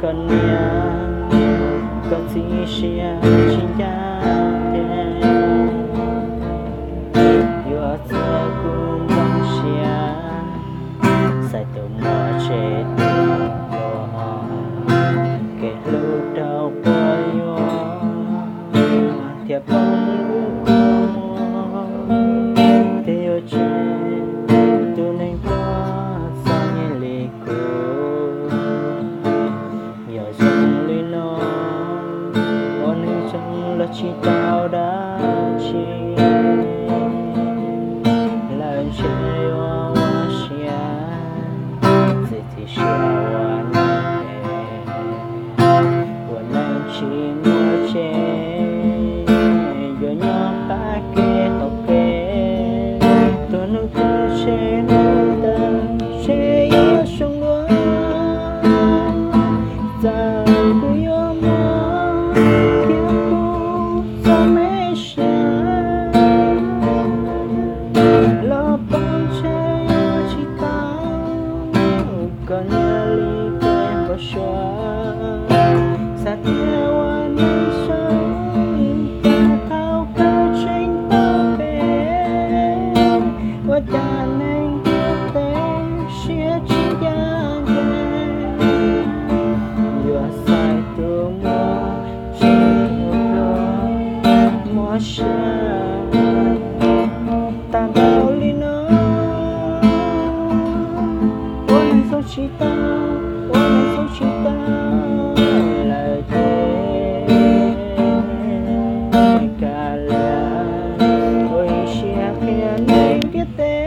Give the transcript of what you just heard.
Koj niam, koj txiv siab tsis ncaj ncees, yuav txog kuv nplooj siab, xaiv tus muam tseg tuaj, kev hlub rau koj yuav thiaj poob lub kua muag, thiaj yuav tseg tus neeg tuaj txom nyem li kuv. Yog zoo li no, ua neeg zoo los tsis tau dab tsi, lawv ntshe yuav ua siab, txiav txim siab ua neeg, ua neeg tsis muaj tseeb, yuav nyob qab kev qaum kev, tuag hnub twg tseg hnub ntawd, ntshe yuav zoo dua, txawm kuv yuav muaj thiab kuv txoj me siab los poob, ntshe yuav tsis tau kom nyob li kev npau suav, xav tias ua neeg zoo li cas tau kawg tseeb tau phem, ua cas neeg ntiaj teb siab tsis ncaj ncees, yuav xaiv tus muam tseg tuaj, muab siab tag npaum li no. Ua neeg zoo tsis tau, ua neeg zoo tsis tau lawm ces kav liam, ua ib siab qhia neeg ntiaj teb.